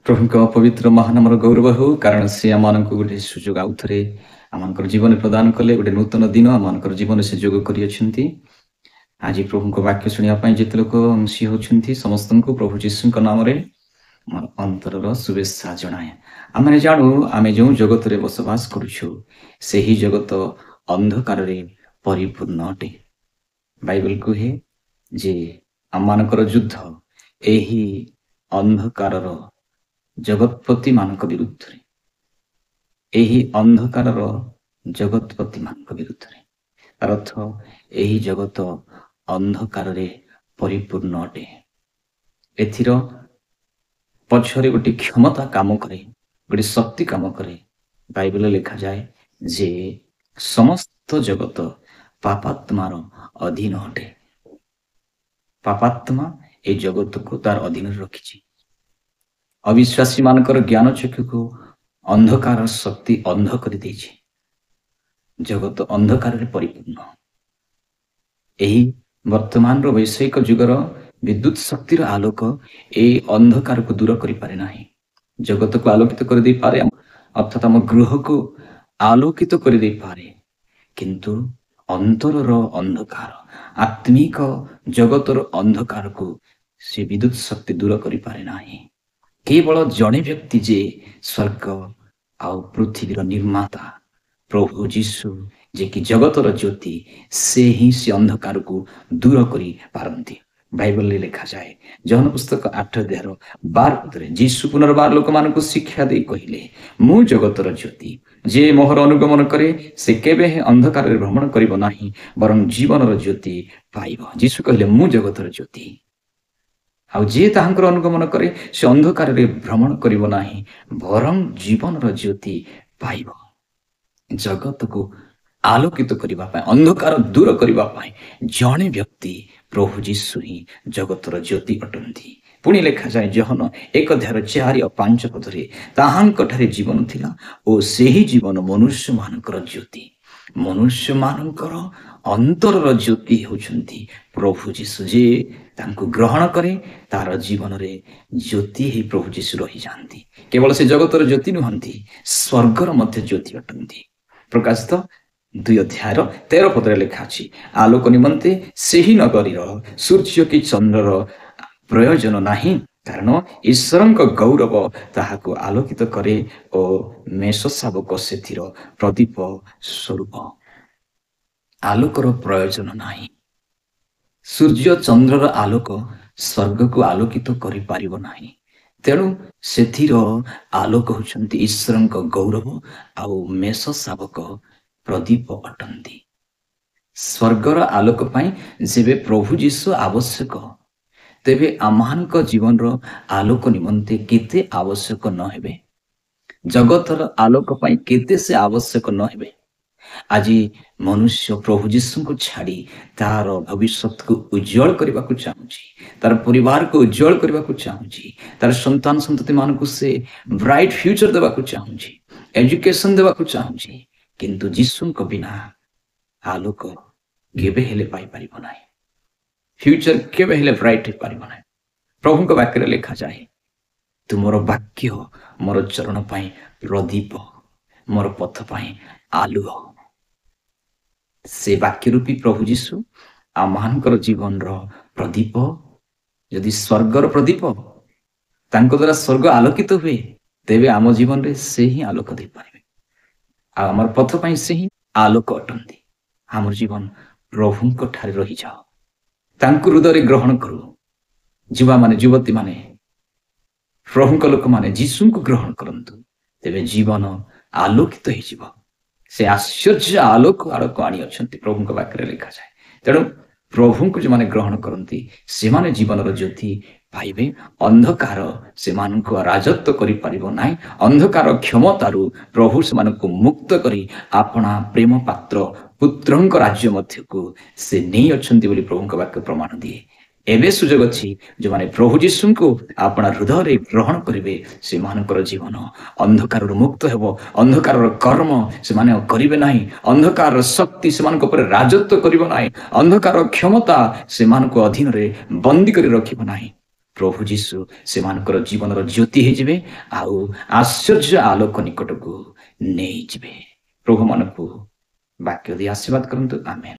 ପ୍ରଭୁଙ୍କ ପବିତ୍ର ମହାନାମର ଗୌରବ ହେଉ, କାରଣ ସେ ଆମମାନଙ୍କୁ ଗୋଟେ ସୁଯୋଗ ଆଉ ଥରେ ଆମମାନଙ୍କର ଜୀବନ ପ୍ରଦାନ କଲେ। ଗୋଟେ ନୂତନ ଦିନ ଆମମାନଙ୍କର ଜୀବନ ସେ ଯୋଗ କରିଅଛନ୍ତି। ଆଜି ପ୍ରଭୁଙ୍କ ବାକ୍ୟ ଶୁଣିବା ପାଇଁ ଯେତେ ଲୋକ ଅଂଶୀ ହେଉଛନ୍ତି, ସମସ୍ତଙ୍କୁ ପ୍ରଭୁ ଯୀଶୁଙ୍କ ନାମରେ ମୋର ଅନ୍ତରର ଶୁଭେଚ୍ଛା ଜଣାଏ। ଆମେ ଜାଣୁ, ଆମେ ଯେଉଁ ଜଗତରେ ବସବାସ କରୁଛୁ ସେହି ଜଗତ ଅନ୍ଧକାରରେ ପରିପୂର୍ଣ୍ଣ ଅଟେ। ବାଇବଲ କୁହେ ଯେ ଆମମାନଙ୍କର ଯୁଦ୍ଧ ଏହି ଅନ୍ଧକାରର ଜଗତପତି ମାନଙ୍କ ବିରୁଦ୍ଧରେ, ଏହି ଅନ୍ଧକାରର ଜଗତପତି ମାନଙ୍କ ବିରୁଦ୍ଧରେ। ତାର ଅର୍ଥ ଏହି ଜଗତ ଅନ୍ଧକାରରେ ପରିପୂର୍ଣ୍ଣ ଅଟେ। ଏଥିର ପଛରେ ଗୋଟେ କ୍ଷମତା କାମ କରେ, ଗୋଟେ ଶକ୍ତି କାମ କରେ। ବାଇବଲରେ ଲେଖାଯାଏ ଯେ ସମସ୍ତ ଜଗତ ପାପାତ୍ମାର ଅଧୀନ ଅଟେ। ପାପାତ୍ମା ଏ ଜଗତକୁ ତାର ଅଧୀନରେ ରଖିଛି। ଅବିଶ୍ୱାସୀ ମାନଙ୍କର ଜ୍ଞାନ ଚକ୍ଷୁକୁ ଅନ୍ଧକାର ଶକ୍ତି ଅନ୍ଧ କରିଦେଇଛି। ଜଗତ ଅନ୍ଧକାରରେ ପରିପୂର୍ଣ୍ଣ। ଏହି ବର୍ତ୍ତମାନର ବୈଷୟିକ ଯୁଗର ବିଦ୍ୟୁତ ଶକ୍ତିର ଆଲୋକ ଏଇ ଅନ୍ଧକାରକୁ ଦୂର କରିପାରେ ନାହିଁ। ଜଗତକୁ ଆଲୋକିତ କରିଦେଇପାରେ, ଅର୍ଥାତ୍ ଆମ ଗୃହକୁ ଆଲୋକିତ କରିଦେଇପାରେ, କିନ୍ତୁ ଅନ୍ତରର ଅନ୍ଧକାର, ଆତ୍ମିକ ଜଗତର ଅନ୍ଧକାରକୁ ସେ ବିଦ୍ୟୁତ ଶକ୍ତି ଦୂର କରିପାରେ ନାହିଁ। କେବଳ ଜଣେ ବ୍ୟକ୍ତି, ଯେ ସ୍ୱର୍ଗ ଆଉ ପୃଥିବୀର ନିର୍ମାତା ପ୍ରଭୁ ଯୀଶୁ, ଯେ କି ଜଗତର ଜ୍ୟୋତି, ସେ ହିଁ ସେ ଅନ୍ଧକାରକୁ ଦୂର କରିପାରନ୍ତି। ବାଇବଲରେ ଲେଖାଯାଏ, ଯୋହନ ପୁସ୍ତକ 8 ଅଧ୍ୟାୟର 12 ପଦରେ, ଯୀଶୁ ପୁନର୍ବାର ଲୋକମାନଙ୍କୁ ଶିକ୍ଷା ଦେଇ କହିଲେ, ମୁଁ ଜଗତର ଜ୍ୟୋତି। ଯେ ମୋହର ଅନୁଗମନ କରେ ସେ କେବେ ହିଁ ଅନ୍ଧକାରରେ ଭ୍ରମଣ କରିବ ନାହିଁ, ବରଂ ଜୀବନର ଜ୍ୟୋତି ପାଇବ। ଯୀଶୁ କହିଲେ, ମୁଁ ଜଗତର ଜ୍ୟୋତି, ଆଉ ଯିଏ ତାହାଙ୍କର ଅନୁଗମନ କରେ ସେ ଅନ୍ଧକାରରେ ଭ୍ରମଣ କରିବ ନାହିଁ, ବରଂ ଜୀବନର ଜ୍ୟୋତି ପାଇବ। ଜଗତକୁ ଆଲୋକିତ କରିବା ପାଇଁ, ଅନ୍ଧକାର ଦୂର କରିବା ପାଇଁ ଜଣେ ବ୍ୟକ୍ତି, ପ୍ରଭୁ ଯୀଶୁ ହିଁ ଜଗତର ଜ୍ୟୋତି ଅଟନ୍ତି। ପୁଣି ଲେଖାଯାଏ ଯୋହନ 1 ଅଧ୍ୟାୟର 4 ଓ 5 ପଦରେ, ତାହାଙ୍କ ଠାରେ ଜୀବନ ଥିଲା ଓ ସେହି ଜୀବନ ମନୁଷ୍ୟମାନଙ୍କର ଜ୍ୟୋତି। ମନୁଷ୍ୟମାନଙ୍କର ଅନ୍ତରର ଜ୍ୟୋତି ହେଉଛନ୍ତି ପ୍ରଭୁ ଯୀଶୁ। ଯେ ତାଙ୍କୁ ଗ୍ରହଣ କରେ ତାର ଜୀବନରେ ଜ୍ୟୋତି ହେଇ ପ୍ରଭୁ ଯୀଶୁ ରହିଯାଆନ୍ତି। କେବଳ ସେ ଜଗତର ଜ୍ୟୋତି ନୁହନ୍ତି, ସ୍ୱର୍ଗର ମଧ୍ୟ ଜ୍ୟୋତି ଅଟନ୍ତି। ପ୍ରକାଶିତ 2 ଅଧ୍ୟାୟର 13 ପଦରେ ଲେଖା ଅଛି, ଆଲୋକ ନିମନ୍ତେ ସେହି ନଗରୀର ସୂର୍ଯ୍ୟ କି ଚନ୍ଦ୍ରର ପ୍ରୟୋଜନ ନାହିଁ, କାରଣ ଈଶ୍ୱରଙ୍କ ଗୌରବ ତାହାକୁ ଆଲୋକିତ କରେ ଓ ମେଷ ଶାବକ ସେଥିର ପ୍ରଦୀପ ସ୍ୱରୂପ। ଆଲୋକର ପ୍ରୟୋଜନ ନାହିଁ। ସୂର୍ଯ୍ୟ ଚନ୍ଦ୍ରର ଆଲୋକ ସ୍ୱର୍ଗକୁ ଆଲୋକିତ କରିପାରିବ ନାହିଁ। ତେଣୁ ସେଥିର ଆଲୋକ ହେଉଛନ୍ତି ଈଶ୍ୱରଙ୍କ ଗୌରବ ଆଉ ମେଷ ଶାବକ ପ୍ରଦୀପ ଅଟନ୍ତି। ସ୍ୱର୍ଗର ଆଲୋକ ପାଇଁ ଯେବେ ପ୍ରଭୁ ଯୀଶୁ ଆବଶ୍ୟକ, ତେବେ ଆମମାନଙ୍କ ଜୀବନର ଆଲୋକ ନିମନ୍ତେ କେତେ ଆବଶ୍ୟକ ନ ହେବେ? ଜଗତର ଆଲୋକ ପାଇଁ କେତେ ସେ ଆବଶ୍ୟକ ନ ହେବେ? ଆଜି ମନୁଷ୍ୟ ପ୍ରଭୁ ଯୀଶୁଙ୍କୁ ଛାଡ଼ି ତାର ଭବିଷ୍ୟତକୁ ଉଜ୍ଜଳ କରିବାକୁ ଚାହୁଁଛି, ତାର ପରିବାରକୁ ଉଜ୍ଜଳ କରିବାକୁ ଚାହୁଁଛି, ତାର ସନ୍ତାନ ସନ୍ତତି ମାନଙ୍କୁ ସେ ବ୍ରାଇଟ୍ ଫ୍ୟୁଚର ଦେବାକୁ ଚାହୁଁଛି, ଏଜୁକେସନ ଦେବାକୁ ଚାହୁଁଛି, କିନ୍ତୁ ଯୀଶୁଙ୍କ ବିନା ଆଲୋକ କେବେ ହେଲେ ପାଇପାରିବ ନାହିଁ, ଫ୍ୟୁଚର କେବେ ହେଲେ ବ୍ରାଇଟ୍ ହେଇପାରିବ ନାହିଁ। ପ୍ରଭୁଙ୍କ ବାକ୍ୟରେ ଲେଖାଯାଏ, ତୁମର ବାକ୍ୟ ମୋର ଚରଣ ପାଇଁ ପ୍ରଦୀପ, ମୋର ପଥ ପାଇଁ ଆଲୁଅ। ସେ ବାକ୍ୟ ରୂପୀ ପ୍ରଭୁ ଯୀଶୁ ଆମମାନଙ୍କର ଜୀବନର ପ୍ରଦୀପ। ଯଦି ସ୍ୱର୍ଗର ପ୍ରଦୀପ, ତାଙ୍କ ଦ୍ୱାରା ସ୍ୱର୍ଗ ଆଲୋକିତ ହୁଏ, ତେବେ ଆମ ଜୀବନରେ ସେ ହିଁ ଆଲୋକ ଦେଇପାରିବେ, ଆଉ ଆମର ପଥ ପାଇଁ ସେ ହିଁ ଆଲୋକ ଅଟନ୍ତି। ଆମର ଜୀବନ ପ୍ରଭୁଙ୍କ ଠାରେ ରହିଯାଅ, ତାଙ୍କୁ ହୃଦୟରେ ଗ୍ରହଣ କରୁ। ଯୁବାମାନେ, ଯୁବତୀମାନେ, ପ୍ରଭୁଙ୍କ ଲୋକମାନେ ଯୀଶୁଙ୍କୁ ଗ୍ରହଣ କରନ୍ତୁ, ତେବେ ଜୀବନ ଆଲୋକିତ ହେଇଯିବ। ସେ ଆଶ୍ଚର୍ଯ୍ୟ ଆଲୋକ ଆଡ଼କୁ ଆଣିଅଛନ୍ତି, ପ୍ରଭୁଙ୍କ ବାକ୍ୟରେ ଲେଖାଯାଏ। ତେଣୁ ପ୍ରଭୁଙ୍କୁ ଯେଉଁମାନେ ଗ୍ରହଣ କରନ୍ତି ସେମାନେ ଜୀବନର ଜ୍ୟୋତି ପାଇବେ। ଅନ୍ଧକାର ସେମାନଙ୍କୁ ରାଜତ୍ୱ କରିପାରିବ ନାହିଁ। ଅନ୍ଧକାର କ୍ଷମତାରୁ ପ୍ରଭୁ ସେମାନଙ୍କୁ ମୁକ୍ତ କରି ଆପଣା ପ୍ରେମ ପାତ୍ର ପୁତ୍ରଙ୍କ ରାଜ୍ୟ ମଧ୍ୟକୁ ସେ ନେଇ ଅଛନ୍ତି ବୋଲି ପ୍ରଭୁଙ୍କ ବାକ୍ୟ ପ୍ରମାଣ ଦିଏ। ଏବେ ସୁଯୋଗ ଅଛି, ଯେଉଁମାନେ ପ୍ରଭୁ ଯୀଶୁଙ୍କୁ ଆପଣା ହୃଦୟରେ ଗ୍ରହଣ କରିବେ ସେମାନଙ୍କର ଜୀବନ ଅନ୍ଧକାରରୁ ମୁକ୍ତ ହେବ। ଅନ୍ଧକାରର କର୍ମ ସେମାନେ ଆଉ କରିବେ ନାହିଁ। ଅନ୍ଧକାରର ଶକ୍ତି ସେମାନଙ୍କ ଉପରେ ରାଜତ୍ୱ କରିବ ନାହିଁ। ଅନ୍ଧକାରର କ୍ଷମତା ସେମାନଙ୍କୁ ଅଧୀନରେ ବନ୍ଦୀ କରି ରଖିବ ନାହିଁ। ପ୍ରଭୁ ଯୀଶୁ ସେମାନଙ୍କର ଜୀବନର ଜ୍ୟୋତି ହେଇଯିବେ ଆଉ ଆଶ୍ଚର୍ଯ୍ୟ ଆଲୋକ ନିକଟକୁ ନେଇଯିବେ। ପ୍ରଭୁମାନଙ୍କୁ ବାକ୍ୟ ଦେଇ ଆଶୀର୍ବାଦ କରନ୍ତୁ। ଆମେ